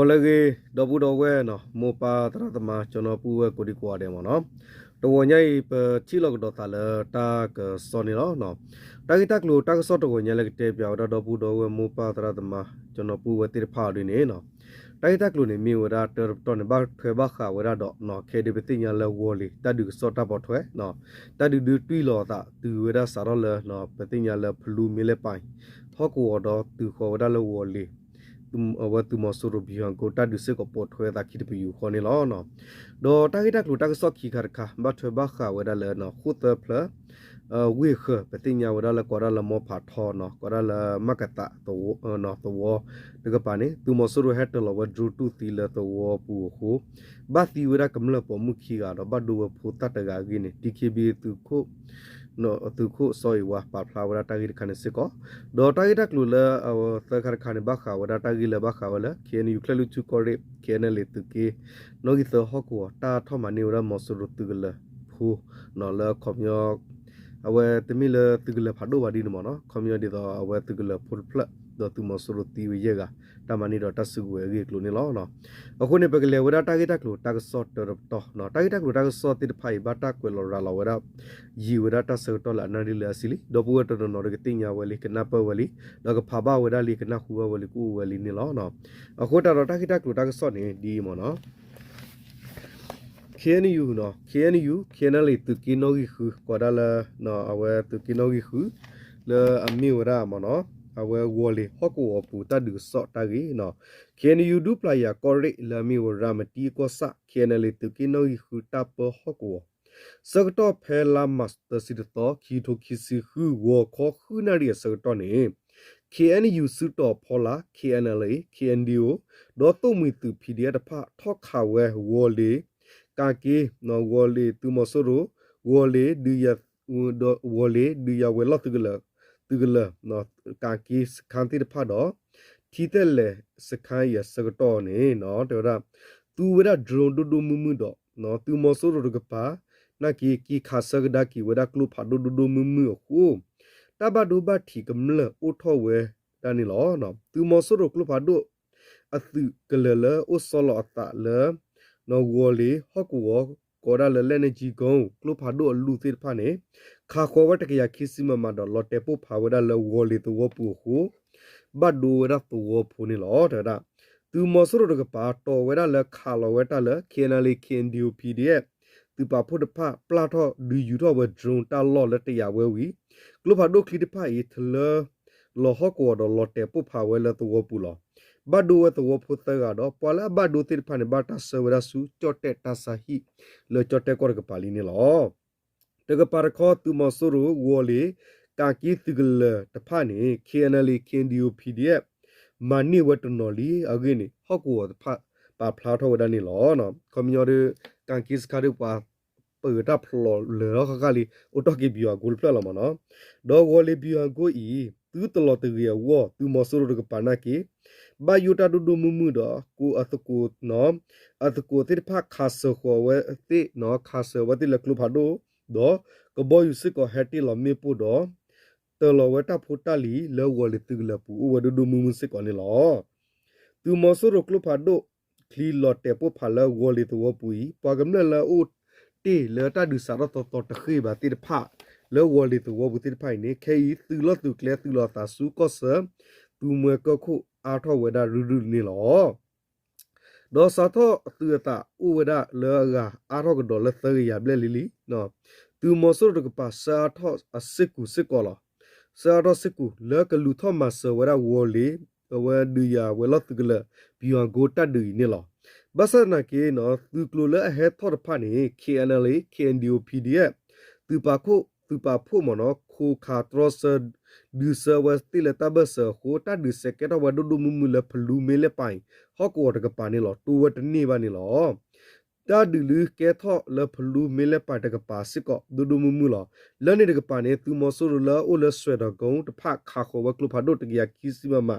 လၢအဂ့ၤ ဒီပုၢ်ဒီဝဲၢ်နီၤ မိၢ်ပၢ်သရၣ်သမါ ကၠီနီၤပုၢ်ဝဲၢ်ကိးဒံကိးဂၤဒဲးမ့ၢ်နီၤ, တဂီၤညါအံၤ ပထံၣ်လိာ်ကဒီးသးလၢတၢ်ကစီၣ်န့ၣ်လီၤ. တၢ်ဂ့ၢ်တၢ်ကျိၤတၢ်ကစီၣ်တဂီၤညါလၢကတဲပၠးဝဲဒၣ်ဒီပုၢ်ဒီဝဲၢ်မိၢ်ပၢ်သရၣ်သမါ ကၠီနီၤပုၢ်ဝဲၢ်သ့ၣ်တဖၣ်အီၤဒ်န့ၣ်နီၤ, တၢ်ဂ့ၢ်တၢ်ကျိၤန့ၣ် မ့ၢ်ဝဲဒၣ်တၢတပတီၢ်န့ၣ် ဘၣ်ထွဲဘၣ်ဃးဝဲဒၣ်ဒီးနီၤ ခဲအံၤဒ်ပသ့ၣ်ညါလၢဝီၤလ့ၤ တၢ်ဒုးကစီၣ်တၢ်ပိာ်ထွဲ တၢ်ဒုးဒုးတွံၢ်လီၤအသးတုၤဝဲဒၣ်စးထီၣ်လၢ ပသ့ၣ်ညါလၢဖလူမ့လၢပၢ် ဟီၣ်ကဝီၤဒီးသုးဃီၤဝဲဒၣ်လၢဝီၤလ့ၤ အဝဲသုးမီၤစိရိၤဘံၣ်ဟၣ်ကိတၢ်ဒုးစ့ၢ်ကီးပိာ်ထွဲသးခံတပယူာ်ဃီန့ၣ်လီၤ. ဒီးတၢ်ဂ့ၢ်တၢ်ကျိၤတၢ်ကစီၣ်ခံခါတခါ ဘၣ်ထွဲဘၣ်ဃးဝဲဒၣ်လၢ ဃိၣ်သၢဖျၢၣ် ဝ့ၢ်ဃၢၤ ပသ့ၣ်ညါဝဲဒၣ်လၢကိးဒၣ်လၢမီဖးထီနီၤ ကိးဒၣ်လၢမၤကသးသဝီတကပၤန့ၣ် သုးမီၤစိရိၤဟဲတၢၤလီၤဝဲ drone တူၢ်သံလၢသဝီပူၤအဃိ ဘၣ်သံဝဲဒၣ်ကမျၢၢ်ပိာ်မုၣ်ခံဂၤဒီး ဘၣ်ဒိဝဲဖိသၣ်တဂၤအဂ့ၢ်န့ၣ် DKBA သုးခိၣ် သုးခိၣ်စီၤအ့ဝါ ပာ်ဖျါဝဲဒၣ်တၢ်ဂ့ၢ်တခါန့ၣ်စ့ၢ်ကီး, ဒီးတၢ်ဂ့ၢ်တၢ်ကျိၤလၢအသၢခါတခါန့ၣ် ဘၣ်ဃးဝဲဒၣ်တၢ်ဂ့ၢ်လၢဘၣ်ဃးဝဲလၢ KNU ကၠဲၣ်လွံၢ်ထူၣ်ကီၢ်ရ့ၣ် KNLA သုးက့နီၣ်ဂံၢ်သၢဟီၣ်ကဝီၤ တၢ်ထီၣ်မၤန့ၢ်ဝဲဒၣ်မီၤစိရိၤသုးကလၢၤဖိ လၢခီပညီ အဝဲတမ့ၢ်လၢသုးကလၢၤဖးဒိၣ်ဘၣ်ဒ်န့ၣ်မ့ၢ်နီၤ ခီပညီဒ်သိးအဝဲသုးကလၢၤဖိတဖျၢၣ် ဒီးသုးမီၤစိရိၤသံဝဲယဲၢ်ဂၤ တၢ်မၤန့ၢ်ဒီးတၢ်စုကဝဲၤအဂ့ၢ်အကျိၤန့ၣ်လီၤ. အဃိန့ၣ် ပကလဲၤဝဲဒၣ်တၢ်ဂ့ၢ်တၢ်ကျိၤတၢ်ကစီၣ်တၢတပတီၢ်, တၢ်ဂ့ၢ်တၢ်ကျိၤတၢ်ကစီၣ်သ့ၣ်တဖၣ်အံၤ ဘၣ်တၢ်ကွဲးလီၤရၤလီၤဝဲဒၣ် ယံာ်ဝဲဒၣ်တၢ်ဆၢကတီၢ်လၢအနၣ်ရံၣ်လၢအဆံလံ, ဒီပုၢ်ဝဲၢ်တနီၤနီၤဒီးကသ့ၣ်ညါဝဲလံ ကနၢ်ပၢၢ်ဝဲလံ, ဒီးကဖးဘၣ်ဝဲဒၣ်လံ ကနၢ်ဟူဘၣ်ဝဲလံ ကအိၣ်ဝဲလံန့ၣ်လီၤ. အဃိသတးဒီးတၢ်ဂ့ၢ်တၢ်ကျိၤတၢ်ကစီၣ်န့ၣ် ဒ်အံၤမ့ၢ်နီၤ KNU, KNU, KNLA သုးက့နီၣ်ဂံၢ်ဃု ကိးဒၣ်လၢ အဝဲသုးက့နီၣ်ဂံၢ်ဃု လၢအမ့ၢ်ဝဲဒၣ်မ့ၢ်နီၤ အဝဲဝီၤလ့ၤဟီၣ်ကဝီၤပူၤတၢ်ဒုးကစီၣ်တၢ်ဂ့ၢ်နီၤ, KNU ဒူပျၤယၤကီၢ်ရ့ၣ်လၢအမ့ၢ်ဝဲရၤမတံအကီၢ်ဆၣ် KNLA သုးက့နီၣ်ဂံၢ်ဃုတၢ်ပၢဟီၣ်ကဝီၤ ဆၢကတီၢ်ဖဲလါမၢ်ၡးသၢဆံတသီ ခံကထိခံဆံဃု ဂီၤခီဃုနၣ်ရံၣ်အဆၢကတီၢ်န့ၣ် KNU စုတီၤဖီလာ် KNLA, KNDO ဒီးသိၣ်မှံၤသုး PDF တဖၣ် ထီၣ်ခးဝဲဝီၤလ့ၤ ကးက့ ဝီၤလ့ၤသုးမီၤစိရိၤ ဝီၤလ့ၤ ဝီၤလ့ၤဒုးယၤဝဲၤလီၢ်သုးကလၢၤ သုးကလၢၤ ကးက့စခါသ့ၣ်တဖၣ်ဒီး ထံသဲၣ်လဲၤစခါအံၤအဆၢကတီၢ်န့ၣ် တဲဝဲဒၣ် သူဝဲဒၣ် drone ဒိၣ်ဒိၣ်မုၢ်မုၢ်ဒီး သုးမီၤစိရိၤတကပၤ နာ်က့ က့ၤခးဆၢကဒါက့ၤဝဲဒၣ်ကျိဖးဒိၣ်ဒိၣ်ဒိၣ်မုၢ်မုၢ်အဃိ တၢ်ဘၣ်ဒိဘၣ်ထံးကမျၢၢ်အိၣ်ထီၣ်ဝဲဒၣ်န့ၣ်လီၤ. သုးမီၤစိရိၤကျိဖးဒိၣ် အသုးကလၢၤလၢအိၣ်ဆီလီၤအသးလၢ ဝီၤလ့ၤဟီၣ်ကဝီၤ ကိးဒၣ်လၢ လက်နက်ကြီးကုန်း ကျိဖးဒိၣ်အလုၢ်သ့ၣ်တဖၣ်န့ၣ် ခးဃီၤဝဲတကယၤခံဆံ MM ဒီး လီၤတဲာ်ပိၢ်ဖးဝဲဒၣ်လၢဝီၤလ့ၤသဝီပူၤအဃိ ဘၣ်ဒိဝဲဒၣ်သဝီဖိန့ၣ်လီၤ. တဲဝဲဒၣ် သုးမီၤစိရိၤတကပၤ တီၢ်ဝဲဒၣ်လၢခးလီၤဝဲတၢ်လၢ KNLA, KNDO, PDF သုးပာ်ဖှိၣ်တဖၣ် ပျၢ်ထီၣ်ဒုးယူၤထီၣ်ဝဲ drone တၢ်လီၢ်လၢတယာ်ဝဲဝံၤ ကျိဖးဒိၣ်ချံတဖၣ်အံၤ ထလၢလီၤဟီၣ်ကဝီၤဒီးလီၤတဲာ်ပိၢ်ဖးဝဲလၢသဝီပူၤလီၤ. ဘၣ်ဒိဝဲသဝီဖိသၢဂၤဒီး ပှၤလၢအဘၣ်ဒိသ့ၣ်တဖၣ်န့ၣ် ဘၣ်တၢ်ဆှၢဝဲဒၣ်ဆူကၠီၣ်တဲၣ်တၢ်ဆါဟံၣ်လၢကၠီၣ်တဲၣ်ကီၢ်တကပၤလံန့ၣ်လီၤ. တကပၤတခီ သုးမီၤစိရိၤ ဝီၤလ့ၤ ကးက့သုးကလၢၤတဖၣ်န့ၣ် KNLA, KNDO, PDF မၤန့ၢ်ဝဲတနီၤလံအဂ့ၢ်န့ၣ် ဟီၣ်ကဝီၤတဖၣ်ပာ်ဖျါထီၣ်ဝဲဒၣ်န့ၣ်လီၤ. ခီပညီဒီး ကးက့စခါဒီးပှၤ ပၢၤတၢ်ဖျိးလၢာ်ထီၣ်ဃၣ်ဃၣ်လံ အိၣ်ထီၣ်က့ၤ ဗျူဟာကုန်း တဖျၢၣ်လီၤမ့ၢ်နီၤ. ဒီးဝီၤလ့ၤ ဗျူဟာကုန်း အံၤ သုတလီၤတဂ့ၤအဂီၢ် သုးမီၤစိရိၤတကပၤနာ်က့ ဘၣ်ယိၣ်တၢ်ဒိၣ်ဒိၣ်မုၢ်မုၢ်ဒီး ကိးအသကိး အသကိးသ့ၣ်တဖၣ်ခးစၢၤဃီၤဝဲသ့ၣ် ခးစၢၤဝဲသ့ၣ်လၢကျိဖးဒိၣ် ဒီးကဘီယူၤစ့ၢ်ကီးဟဲတ့ၢ်လီၤမ့ၣ်ပိၢ်ဒီး တၢၤလီၤဝဲတၢ်ဖိတၢ်လံၤလၢဝီၤလ့ၤသုးကလၢၤပူၤ အိၣ်ဝဲဒိၣ်ဒိၣ်မုၢ်မုၢ်စ့ၢ်ကီးန့ၣ်လီၤ. သုးမီၤစိရိၤကျိဖးဒိၣ်ချံလီၤတဲာ်ပိၢ်ဖးလၢဝီၤလ့ၤသဝီပူၤအံၤ ပှၤကမျၢၢ်လၢအအိၣ်တ့ၢ်လၢတၢ်ဒုးစးထီၣ်သီသီတဃ့ၢ်ဘၣ်သ့ၣ်တဖၣ် လၢဝီၤလ့ၤသဝီပူၤသ့ၣ်တဖၣ်အံၤန့ၣ် ခဲအံၤသုးလီၢ်သုးကျဲသုးလီၤသးဆူကီၢ်ဆၢ သုးမွဲကၢၢ်ခိၣ်အါထီၣ်ဝဲဒၣ်ရုၢ်ရုၢ်န့ၣ်လီၤ. ဒီးစးထီၣ်သုးအသးအိၣ်ဝဲဒၣ်လၢအဂၤအါထီၣ်ကဒီးလၢသၢကယၤဘျဲၣ်လံလံ သုးမီၤစိရိၤတကပၤ ဆှၢအါထီၣ်အစ့ၢ်ကီးစ့ၢ်ကီးလီၤ. ဆှၢအါထီၣ်စ့ၢ်ကီး လၢကလူၤထီၣ်မၤစၢၤဝဲဒၣ်ဝီၤလ့ၤ အဝဲဒုးယၤဝဲၤလီၢ်သုးကလၢၤ ဗျူဟာကုန်း တၢ်ဒုးအံၤန့ၣ်လီၤ. ဘၣ်ဆၣ်သနာ်က့ သုးကျိၤလၢအဟဲထီၣ်တဖၣ်န့ၣ် KNLA, KNDO, PDF သုးပာ်ဖှိၣ် သုးပာ်ဖှိၣ်မ့ၢ်နီၤ ခိးခးတြီဆၢ ဒုးဆၢဝဲသ့ၣ်လၢတၢ်ဘၢၣ်စၢၤအဃိ တၢ်ဒုးစဲးကဲထီၣ်ဝဲဒိၣ်ဒိၣ်မုၢ်မုၢ်လၢဖလူမ့လၢပၢ်အံၤ ဟီၣ်ကဝီၤတကပၤန့ၣ်လီၤ. တိဝဲတန့ၢ်ဘၣ်န့ၣ်လီၤ. တၢ်ဒုးဒုးကဲထီၣ်လၢဖလူမ့လၢပၢ်တကပၤစ့ၢ်ကီး ဒိၣ်ဒိၣ်မုၢ်မုၢ်လီၤ. လၢန့ၣ်တကပၤန့ၣ် သုးမီၤစိရိၤလၢအအိၣ်လၢစွဲၣ်တီၤကုန်းတဖၣ် ခးဃီၤဝဲကျိဖးဒိၣ်တကယၤခံဆံ MM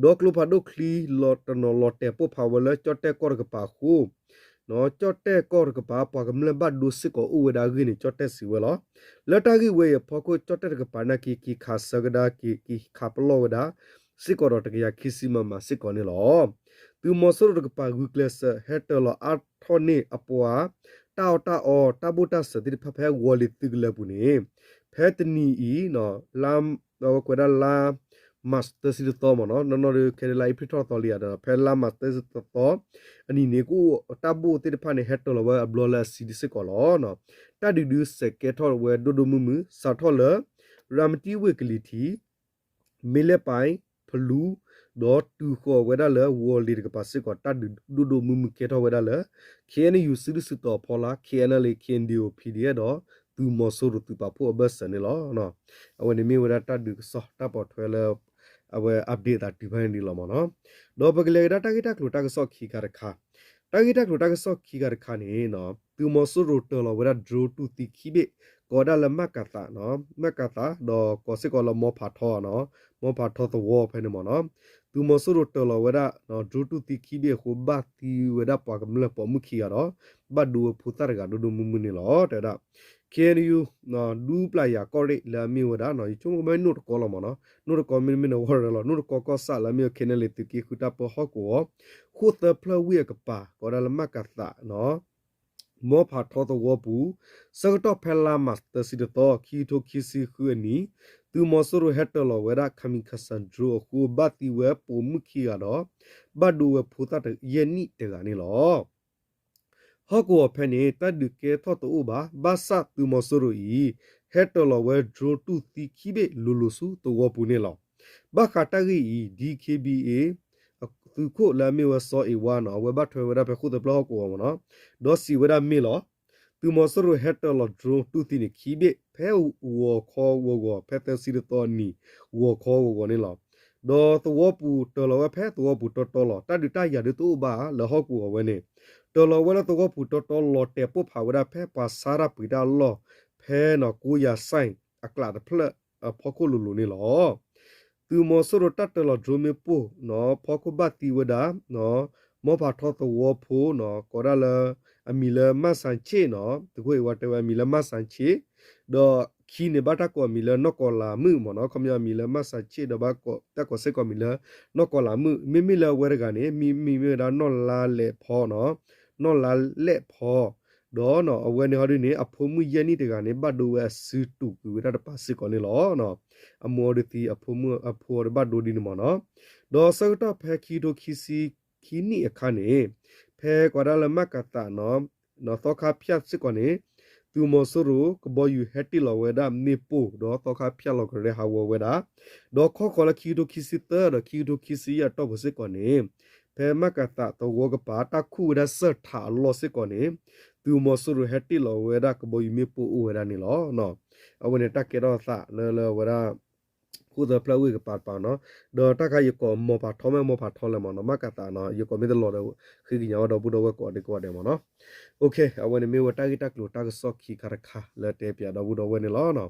ဒီးကျိဖးဒိၣ်ချံလီၤတနီၤလီၤတဲာ်ပိၢ်ဖးဝဲလၢကၠီၣ်တဲၣ်ကီၢ်တကပၤအဃိ ကၠီၣ်တဲၣ်ကီၢ်တကပၤ ပှၤကမျၢၢ်ဘၣ်ဒိစ့ၢ်ကီးအိၣ်ဝဲဒၣ်အဂ့ၢ်န့ၣ် ကၠီၣ်တဲၣ်စံးဝဲလီၤ. လၢတၢ်ဂ့ၢ်ဝဲအံၤအဖီခိၣ် ကၠီၣ်တဲၣ်တကပၤနာ်က့ က့ၤခးဆၢကဒါက့ၤ က့ၤခးပလီၢ်ဝဲဒၣ် စ့ၢ်ကီးဒီးတကယၤခံဆံ MM စ့ၢ်ကီးန့ၣ်လီၤ. သုးမီၤစိရိၤတကပၤဂုာ်ကျဲးစၢး ဟဲတၢၤလီၤအါထီၣ်န့ၢ်အပှၤ တၢ်အီၣ်တၢ်အီ တၢ်ဘိၣ်တၢ်စၢၤသ့ၣ်တဖၣ်ဖဲဝီၤလ့ၤသုးကလၢၤပူၤန့ၣ် ဖဲတနံၤအံၤ လါ အဝဲကွဲးဒၣ်လါ March သၢဆံတသီမ့ၢ်နီၤ, နီၢ်နီၢ်ဒီးခဲလၢာ်လါအ့ဖြ့ၣ်ထီၣ်သီလံဧါဒီး ဖဲလါ March သၢဆံတသီ အနံၤန့ၣ် ကအိၣ်တၢ်ဘိၣ်သ့ၣ်တဖၣ်န့ၣ် ဟဲတၢၤလီၤဝဲအဘျီလၢအဆံတစ့ၢ်ကီးလီၤ. တၢ်ဒုးဒုးစဲးကဲထီၣ်ဝဲဒိၣ်ဒိၣ်မုၢ်မုၢ် စးထီၣ်လၢ ရၤမတံဝ့ၢ်ကလံၤထံး မ့ၢ်လဲၣ်ပၢၢ် ဖလူ ဒီးတုၤဃီၤဝဲဒၣ်လၢဝီၤလ့ၤတကပၤစ့ၢ်ကီး တၢ်ဒုးဒိၣ်ဒိၣ်မုၢ်မုၢ်ကဲထီၣ်ဝဲဒၣ်လၢ ခ့ၣ်အဲၣ်ယူၣ် စုဒုၣ်စုတီၤအဖီလာ် ခ့ၣ်အဲၣ်ယူၣ် ခ့ၣ်အဲၣ်ယူၣ် ပီၣ်ဒီအ့ၣ် ဒီးသုးမီၤစိရိၤသုးပာ်ဖှိၣ်အဘၢၣ်စၢၤန့ၣ်လီၤ. အဝဲန့ၣ်မ့ၢ်ဝဲဒၣ်တၢ်ဒုးကစီၣ်တၢ်ပိာ်ထွဲလၢ အဝဲ update အသးတုၤဖဲန့ၣ်လီၤမ့ၢ်နီၤ. ဒီးပကလဲၤကဒါတၢ်ဂ့ၢ်တၢ်ကျိၤတၢ်ကစီၣ်ခံခါတခါ, တၢ်ဂ့ၢ်တၢ်ကျိၤတၢ်ကစီၣ်ခံခါတခါန့ၣ် သုးမီၤစိရိၤတၢၤလီၤဝဲဒၣ် drone တူၢ်သံခံဘ့ၣ် ကိးဝဲဒၣ်လၢမၢ်ကၤသး, မၢ်ကၤသး ဒီးကိးစ့ၢ်ကီးလၢမီဖးထီ, မီဖးထီသဝီဖဲန့ၣ်မ့ၢ်နီၤ. သုးမီၤစိရိၤတၢၤလီၤဝဲဒၣ် drone တူၢ်သံခံဘ့ၣ်အဃိ ဘၣ်သံဝဲဒၣ်ပှၤကမျၢၢ်ပိာ်မုၣ်ခံဂၤဒီး ဘၣ်ဒိဝဲဖိသၣ်တဂၤဒိၣ်ဒိၣ်မုၢ်မုၢ်န့ၣ်လီၤ. တဲဝဲဒၣ် ခ့ၣ်အဲၣ်ယူၣ် ဒူပျၢ်ယၤကီၢ်ရ့ၣ်လၢအမ့ၢ်ဝဲဒၣ် ယဆိကမိၣ်ကမ့ၢ်နိၣ်တကီလီၤမ့ၢ်နီၤ, နိၣ်တကီမ့တမ့ၢ်န့ၣ် ဝီၤရၤလီၤ, နိၣ်တကီကီၢ်ဆၣ်လၢအမ့ၢ်ဝဲ ခ့ၣ်အဲၣ်ယူၣ် သုးက့ဃုတၢ်ပၢဟီၣ်ကဝီၤ ဃိၣ်သၢဖျၢၣ်ဝ့ၢ်အကပၤ ကိးဝဲဒၣ်လၢမၢ်ကၤသး မီဖးထီသဝီပူၤ ဆၢကတီၢ်ဖဲလါမးသၢဆံတသီ ခံကထိခံဆံဃုအနံၤ သုးမီၤစိရိၤဟဲတၢၤလီၤဝဲဒၣ် kamikaze drone အဃိ ဘၣ်သံဝဲပိာ်မုၣ်ခံဂၤဒီး ဘၣ်ဒိဝဲဖိသၣ်ယဲၢ်နံၣ်တဂၤန့ၣ်လီၤ. ဟီၣ်ကဝီၤဖဲန့ၣ် တၢ်ဒုးကဲထီၣ်တအိၣ်ဘၣ် ဘၣ်ဆၣ်သုးမီၤစိရိၤအံၤ ဟဲတၢၤလီၤဝဲ drone တူၢ်သံခံဘ့ၣ်လိၤလိၤဆူသဝီပူၤန့ၣ်လီၤ. ဘၣ်ဃးတၢ်ဂ့ၢ်အံၤ DKBA သုးခိၣ်လၢအမ့ၢ်ဝဲစီၤအ့ဝါနီၤ အဝဲဘၣ်ထွဲဝဲဒၣ်ဖဲဃိၣ်သၢဖျၢၣ်ဟီၣ်ကဝီၤမ့ၢ်နီၤ ဒီးစံးဝဲဒၣ်မ့ၢ်လီၤ. သုးမီၤစိရိၤဟဲတၢၤလီၤ drone တူၢ်သံန့ၣ်ခံဘ့ၣ် ဖဲဂီၤခီဂီၤဂီၤ ဖဲသၢဆံတသီအနံၤ ဂီၤခီဂီၤဂီၤန့ၣ်လီၤ. ဒီးသဝီပူၤတၢၤလီၤဝဲဖဲသဝီပူၤတီတီလီၤ. တၢ်ဒုးတၢ်ယၤဒုးတအိၣ်ဘၣ်လၢဟီၣ်ကဝီၤဝဲန့ၣ် တၢၤလီၤဝဲလၢသဝီပူၤတီတီလီၤတဲာ်ပိၢ်ဖးဝဲဒၣ်ဖဲပှၤဆါတၢ်ပှ့ၤတၢ်အလီၢ် ဖဲနီၤ ကိယၤစဲၣ် အကျးတဖျၢၣ်အဖီခိၣ်လိၤလိၤန့ၣ်လီၤ. သုးမီၤစိရိၤတၢ်တၢၤလီၤ drone မ့ၣ်ပိၢ်နီၤ ဖီခိၣ်ဘၣ်သံဝဲဒၣ် မီဖးထီသဝီဖိနီၤ ကိးဒၣ်လၢ အမံၤလၢမၢ်စၣ်ဆ့ၣ်နီၤ သုးခိၣ်အ့ဝါတဲဝဲအမံၤလၢမၢ်စၣ်ဆ့ၣ် ဒီးခံန့ၣ်ဘၣ်တၢ်ကိးအမံၤလၢနီၢ်ကီၢ်လၤမုၣ်မ့ၢ်နီၤ ခီပညီအမံၤလၢမၢ်စၣ်ဆ့ၣ် ဒီးဘၣ်တၢ်ကိးစ့ၢ်ကီးမံၤလၢနီၢ်ကီၢ်လၤမုၣ် မ့မ့ၢ်လၢအဝဲတဂၤန့ၣ် မံၤမံၤမ့ၢ်ဝဲဒၣ်နီၢ်လါလဲၣ်ဖီနီၤ နီၢ်လါလဲၣ်ဖီ ဒီးနီၤ အဝဲန့ၣ်ဟီဒုန့ၣ် အဖိမုၣ်ယဲၢ်နံၣ်တဂၤန့ၣ် ဘၣ်ဒိဝဲအစုတူာ်ကွံာ်ဝဲဒၣ်တပၤစ့ၢ်ကီးန့ၣ်လီၤ. အမိၢ်အီၤဒုးသံ အဖိမုၣ်အဖိအီၤဒီးဘၣ်ဒိဒ်န့ၣ်မ့ၢ်နီၤ ဒီးဆၢကတီၢ်ဖဲခံကထိခံဆံခံနံၣ်အခါန့ၣ် ဖဲကိးဒၣ်လၢမၢ်ကၤသးနီၤ သီခါဖၠၣ်စ့ၢ်ကီးန့ၣ် သုးမီၤစိရိၤကဘီယူၤဟဲတ့ၢ်လီၤဝဲဒၣ်မ့ၣ်ပိၢ် ဒီးသီခါဖၠၣ်လီၤကရဲဟးဂီၤဝဲဒၣ် ဒီးခီဃီၤလၢခံကထိခံဆံသၢဒီးခံကထိခံဆံယဲၢ်အတီၢ်ပူၤစ့ၢ်ကီးန့ၣ် ဖဲမၢ်ကၤသးသဝီကပၤ တၢ်ခူၣ်ဝဲဒၣ်စၢၢ်ထးအလီၢ်စ့ၢ်ကီးန့ၣ် သုးမီၤစိရိၤဟဲတ့ၢ်လီၤဝဲဒၣ်ကဘီယူၤမ့ၣ်ပိၢ်အိၣ်ဝဲဒၣ်န့ၣ်လီၤ. အဝဲန့ၣ်တၢ်ကဲထီၣ်သးလၢလၢဝဲဒၣ် ဃိၣ်သၢဖျၢၣ်ဝ့ၢ်ကပၤတပၤနီၤ ဒီးတၢ်ခါယကိးမီဖးထီမ့ၢ်မီဖးထီလဲၣ်မ့ၢ်နီၤ မၢ်ကၤသးနီၤ ယကိးမ့ၢ်တလီၤဒီး ဃ့ကညးဝဲဒီပုၢ်ဒီဝဲၢ်ကိးဂၤဒဲးကိးဂၤဒဲးမ့ၢ်နီၤ အဝဲန့ၣ်မ့ၢ်ဝဲတၢ်ဂ့ၢ်တၢ်ကျိၤတၢ်ကစီၣ်ခံခါတခါလၢတဲပၠးဒီပုၢ်ဒီဝဲၢ်န့ၣ်လီၤ.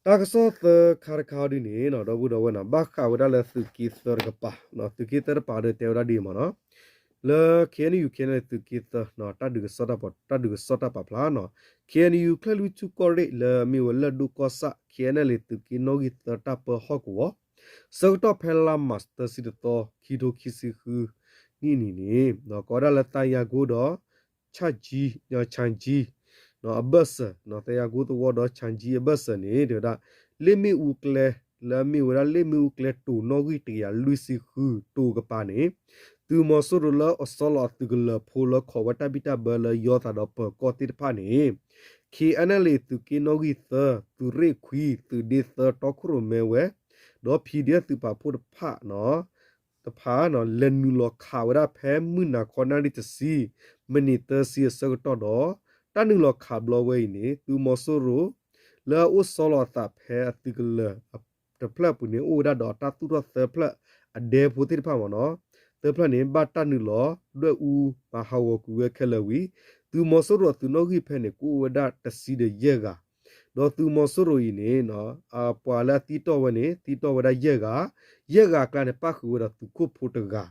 တၢ်ကစီၣ်သၢခါတခါဒ်န့ၣ် ဒီပုၢ်ဒီဝဲၢ်နီၤ ဘၣ်ဃးဝဲဒၣ်လၢသုးက့သၢတကပၤ သုးက့သၢတပၤဒီးတဲဝဲဒၣ်ဒ်အံၤမ့ၢ်နီၤ လၢ KNU KNLA သုးက့သၢ တၢ်ဒုးကစီၣ်တၢ်ပာ်ဖျါနီၤ KNU ကၠဲၣ်လွံၢ်ထူၣ်ကီၢ်ရ့ၣ်လၢအမ့ၢ်ဝဲလၢၢ်ဒိၣ်ကီၢ်ဆၣ် KNLA သုးက့နီၣ်ဂံၢ်သၢတၢ်ပၢဟီၣ်ကဝီၤ ဆၢကတီၢ်ဖဲလါမးသၢဆံတသီ ခံကထိခံဆံဃုနံၣ်န့ၣ်န့ၣ် ကိးဝဲဒၣ်လၢသးယၤကိဒီး ဆၣ်ကၠံ ဆၣ်ကၠံ အဘၢၣ်စၢၤ သးယၤကိသဝီဒီးဆၣ်ကၠံအဘၢၣ်စၢၤန့ၣ် တဲဝဲဒၣ် လ့ၣ်မ့ၣ်အူကျဲ လၢအမ့ၢ်ဝဲဒၣ်လ့ၣ်မ့ၣ်အူကျဲတိၤနီၣ်ဂံၢ်တကယၤလွံၢ်ဆံဃုတိၤကပၤန့ၣ် သုးမီၤစိရိၤလၢအဆီလီၤအသုးကလၢၤဖိလၢခိးဝဲတၢ်ဘံၣ်တၢ်ဘၢလၢယီသးဒီးပၢၤကီၢ်သ့ၣ်တဖၣ်န့ၣ် KNLA သုးက့နီၣ်ဂံၢ်သၢ သုးရ့ၣ်ခွံ သုးဒ့သၢတီခိၣ်ရိၣ်မဲဝဲ ဒီး PDF သုးပာ်ဖှိၣ်တဖၣ် တဖၣ် လဲၤနုာ်လီၤခးဝဲဒၣ်ဖဲမုၢ်နၤခီနၣ်ရံၣ်တဆံ မံးနံးသၢဆံအဆၢကတီၢ်ဒီး တၢ်နုာ်လီၤခးဘျီဝဲအံၤန့ၣ် သုးမီၤစိရိၤ လၢအအိၣ်ဆီလီၤအသးဖဲအသုးကလၢၤတဖျၢၣ်အပူၤန့ၣ် အိၣ်ဝဲဒၣ်ဒီးတၢ်သူၣ်ထီၣ်သၢဖျၢၣ်အဒဲဖိသ့ၣ်တဖၣ်မ့ၢ်နီၤ သၢဖျၢၣ်န့ၣ် ဘၣ်တၢ်နုာ်လီၤဒွဲၣ်အူမၤဟးဂီၤကွံာ်ဝဲခဲလၢာ်ဝံၤ သုးမီၤစိရိၤအသုးနီၣ်ဂံၢ်ဖဲန့ၣ် ကအိၣ်ဝဲဒၣ်တဆံဒီးယဲၢ်ဂၤ ဒီးသုးမီၤစိရိၤအံၤန့ၣ် အပှၤလၢအသံတီၢ်ဝဲန့ၣ် သံတီၢ်ဝဲဒၣ်ယဲၢ်ဂၤ, ယဲၢ်ဂၤအကျါန့ၣ် ပၣ်ဃုာ်ဝဲဒီးသုးခိၣ်ဖိတဂၤ,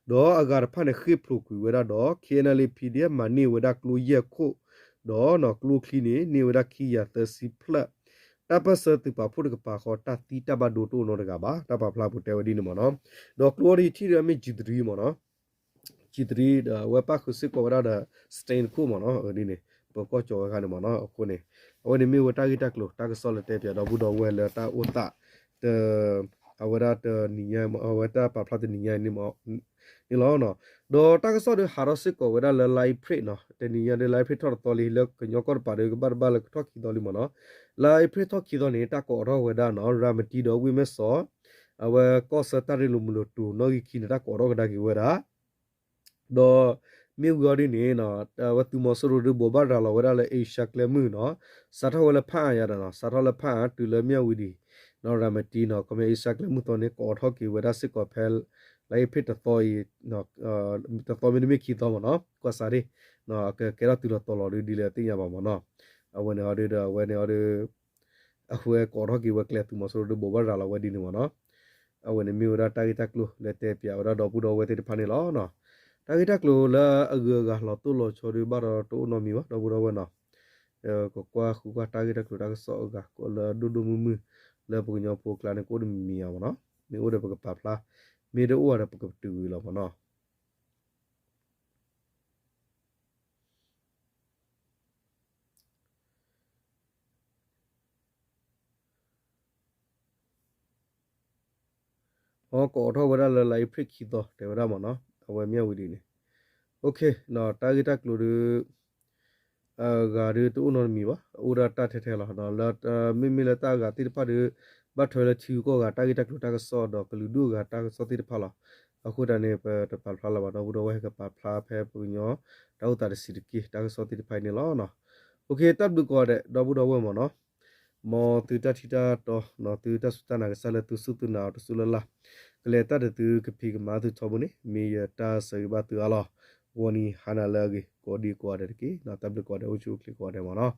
ဒီးအဂၤတဖၣ်န့ၣ် ဃ့ၢ်ဖျိးကွံာ်ဝဲဒၣ်ဒီး ခ့ၣ်အဲၣ်ယူၣ် PDF မၤန့ၢ်ဝဲဒၣ်ကျိယဲၢ်ခိၣ်, ဒီးကျိချံန့ၣ် န့ၢ်ဝဲဒၣ်ခံကယၤသၢဆံဖျၢၣ်, တၢ်ပၢၢ်ဆၢသုးပာ်ဖှိၣ်တကပၤဃီ တၢ်သံတၢ်ဘၣ်ဒိတအိၣ်နီတဂၤဘၣ်, တၢ်ပာ်ဖျါပူၤတဲဝဲဒ်န့ၣ်မ့ၢ်နီၤ, ဒီးကျိအီၤဒီးယထံၣ်ဒီးမ့ၢ် G three မ့ၢ်နီၤ ခံသရံးဒီး အဝဲပၣ်ဃုာ်စ့ၢ်ကီးဝဲဒၣ်ဒီး Sting ခိၣ်မ့ၢ်နီၤ, ဒ်န့ၣ် ပကီၢ်ကၠီၤဝဲခါန့ၣ်မ့ၢ်နီၤ. အဃိန့ၣ် အဝဲန့ၣ်မ့ၢ်ဝဲတၢ်ဂ့ၢ်တၢ်ကျိၤ တၢ်ကစီၣ်လၢတဲပၠးဒီပုၢ်ဒီဝဲၢ်လၢတၢ်အိၣ်သး တ အဝဲဒၣ်တနံၤညါ အဝဲတၢ်ပာ်ဖျါတနံၤညါအံၤန့ၣ်လီၤ. ဒီးတၢ်ကစီၣ်ဒီးဟးထီၣ်စ့ၢ်ကီးဝဲဒၣ်လၢ Lai Prit နီၤ, တနံၤညါဒီး Lai Prit ထီၣ်တသီလံ လၢကညီကီၢ်တပၤဒီး ကဘၣ်တဘၣ်လၢကထီၣ်ခံသီလံမ့ၢ်နီၤ. Lai Prit ထီၣ်ခံသီန့ၣ် တၢ်ကိးထီၣ်ဝဲဒၣ်နီၤ ရၤမတံဒီးဝ့ၢ်မဲၢ်စီၤ အဝဲကီၢ်ဆၢတၢ်ရ့လိာ်မုာ်လိာ်တိၤနီၣ်ဂံၢ်ခံန့ၣ် တၢ်ကိးထီၣ်ကဒါက့ၤဝဲဒၣ် ဒီးမ့ၢ်ဝံၤအီၤဒ်န့ၣ် အဝဲသုးမီၤစိရိၤဒုးဘိးဘၣ်ရၤလီၤဝဲဒၣ်လၢ အ့ရှါကျဲမုၢ်နီၤ, စးထီၣ်ဝဲလၢဖၣ်အါယၤဒီးနီၤ, စးထီၣ်လၢဖၣ်အါတုၤလၢမၠၣ်ဝတံၤ နီၤ ရၤမတံနီၤ, ခီပညီအ့ရှါကျဲမုၢ်သီန့ၣ် ကိးထီၣ်က့ၤဝဲဒၣ်စ့ၢ်ကီးဖဲ Lai Prit တသီအံၤ တသီမ့တမ့ၢ်ခံသီမ့ၢ်နီၤ, ကွၢ်စးဒ် အကကဲထီၣ်တုၤလီၤတီၤလီၤဒုးဒ်လဲၣ်သ့ၣ်ညါဘၣ်မ့ၢ်နီၤ. အဝဲန့ၣ်အီၤဒုးဒီး အဝဲန့ၣ်အီၤဒုး အဝဲကိးထီၣ်က့ၤဝဲကျဲ သုးမီၤစိရိၤဒုးဘိးဘၣ်ရၤလီၤဝဲဒ်န့ၣ်မ့ၢ်နီၤ. အဝဲန့ၣ်မ့ၢ်ဝဲဒၣ်တၢ်ဂ့ၢ်တၢ်ကျိၤလၢတဲပၠးဝဲဒၣ်ဒီပုၢ်ဒီဝဲၢ်သ့ၣ်တဖၣ်န့ၣ်လီၤ. တၢ်ဂ့ၢ်တၢ်ကျိၤလၢအဂုၤအဂၤလီၤတိၢ်လီၤဆီဒုးဘၣ်ဒီးတအိၣ်နီတမံၤဘၣ် ဒီပုၢ်ဒီဝဲၢ်နီၤ. ကကွၢ်ဃုကွၢ်တၢ်ဂ့ၢ်တၢ်ကျိၤတၢ်ကစီၣ်အဂၤ လၢဒိၣ်ဒိၣ်မုၢ်မုၢ်လၢပကညီဖိအကျါန့ၣ် ကအိၣ်တမံၤမ့ၢ်နီၤ. မ့ၢ်အိၣ်ဒီးပကပာ်ဖျါ, မ့ၢ်တအိၣ်ဒီးပကပတုာ်ကွံာ်လီၤမ့ၢ်နီၤ. အကိးထီၣ်ဝဲဒၣ်လၢ Lai Prit ခံသီ တဲဝဲဒၣ်မ့ၢ်နီၤ, အဝဲမၠၣ်ဝတံၤန့ၣ်. တၢ်ဂ့ၢ်တၢ်ကျိၤဒုး အဂၤဒုးတအိၣ်နီတမံၤဘၣ်, အိၣ်ဒၣ်တၢ်ထဲထဲလီၤ. မ့မ့ၢ်လၢတၢ်အဂၤသ့ၣ်တဖၣ်ဒုး ဘၣ်ထွဲလၢထံဂုၤကီၢ်ဂၤတၢ်ဂ့ၢ်တၢ်ကျိၤတၢ်ကစီၣ်ဒီးကလုာ်ဒူၣ်အဂၤတၢ်ကစီၣ်သ့ၣ်တဖၣ်လီၤ. အဃိသတးန့ၣ် ပတပာ်ဖျါလၢၤဘၣ် ဒီပုၢ်ဒီဝဲၢ် ဟဲကပာ်ဖျါဖဲပကညီတၢ်အိၣ်သးတဆံးတက့ၢ် တၢ်ကစီၣ်သ့ၣ်တဖၣ်အံၤန့ၣ်လီၤ. တၢ်ဘျုးကိးဂၤဒဲး ဒီပုၢ်ဒီဝဲၢ်မ့ၢ်နီၤ, မ်သုတၢ်ထံၣ်တၢ်တီ နီၤ သုတၢ်စူၢ်တၢ်နာ်ကစၢ်လၢသုစူၢ်သုနာ်အီၤတစူၢ်လၢ်လၢ်, ကလဲၤတၢ်ဒီးသုကဖံးကမၤသုထီဘိန့ၣ် မ့ၢ်ယတၢ်ဆၢဂ့ၤဘၣ်သုအါလီၤ. ဂီၤနံၤဟါနၤလၢအဂ့ၤ ကိးဒံကိးဂၤဒဲးတက့ၢ်. တၢ်ဘျုးကိးဂၤဒဲး အိၣ်ဆူၣ်အိၣ်ချ့ကိးဂၤဒဲးမ့ၢ်နီၤ.